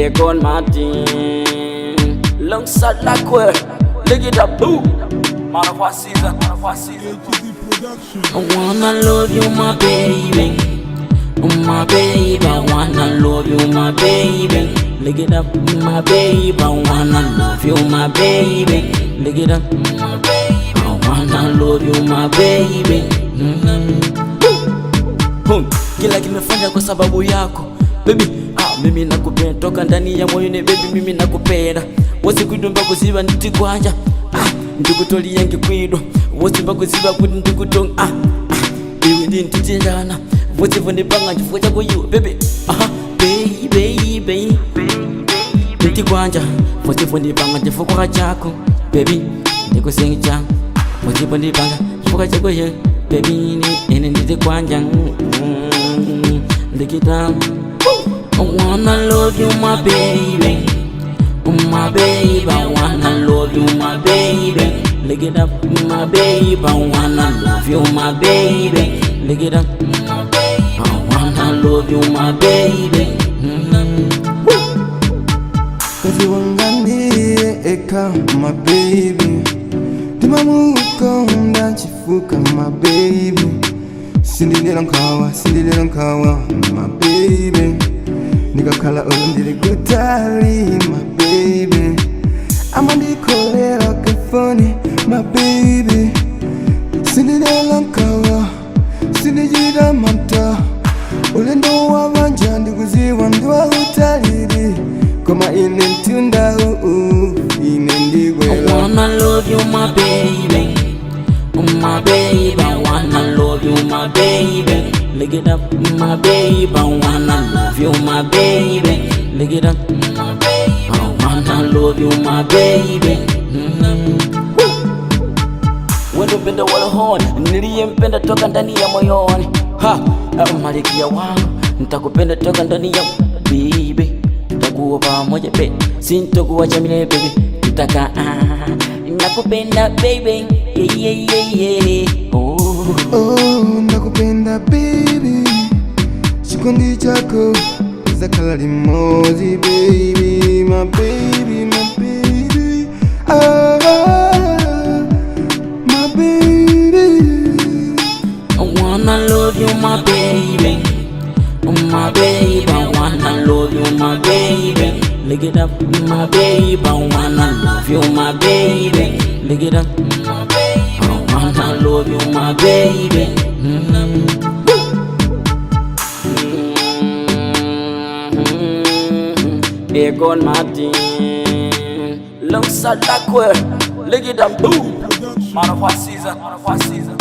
Akon Martin. Alongside Lakwe. Look at that boo. Manafwa season, Manafwa season. I wanna love you, my baby. Oh, my baby, I wanna love you, my baby. Look it up, my baby. I wanna love you, my baby. Look it up, my baby. I wanna love you, my baby. Kila kimefanya kwa sababu yako baby. Ah, mimi nakupenda toka ndani ya moyo ni baby, mimi nakupenda wosikuidomba kuziva nditikwanja, ah, ndikutoliye ngikwidwa wosimba kuziva kuti ndikutonga, ah, ah, iwe ndi nditindana votsivo ndipanga chifukwa chako iwe baby, aha, baby baby, nditikwanja votsivo ndipanga chifukwa chako baby, ndikusinja votsivo ndipanga chifukwa chako ye baby, ine nditikwanja ndikita. I wanna love you, my baby. Oh, my baby, I wanna love you, my baby. Look it up, my baby. I wanna love you, my baby. Look it up, my baby. I wanna love you, my baby. Kazi wangandiye eka my baby, ndimamukonda chifuka my baby, sindilira nkawa, sindilira nkawa my baby, ndikakhala ulo ndili kutali my baby, amandikolera kafoni my baby, sindilira nkawa, sindichita manta, ulendo wa banja ndikuziwa ndiwa utalili, koma ine mtunda uu ine I ndikwela. wanna love you, my baby. Oh, my baby, I wanna love you, my baby. Look it up, my baby. I wanna love you, my baby. Look it up, my baby. I wanna love you, my baby. Wendo mpenda wala honi, niliyempenda toka ndani ya moyoni. Ha, malikia wangu, nitakupenda toka ndani ya baby. Tutakuwa pamoja baby, sintokuacha milele baby. Tutaka ah, nakupenda baby, yeah. Oh. Oh, nakupenda baby, chikondi chako zakhala limodzi baby, my baby, my baby, ah, my baby. I wanna love you, my baby. Oh, my baby, I wanna love you, my baby. Look it up, my baby. I wanna love you, my baby. Look it up, my baby. I wanna love you, my baby. Akon Martin, Alongside Lakwe. Look it up, boom. Manafwa season, Manafwa season.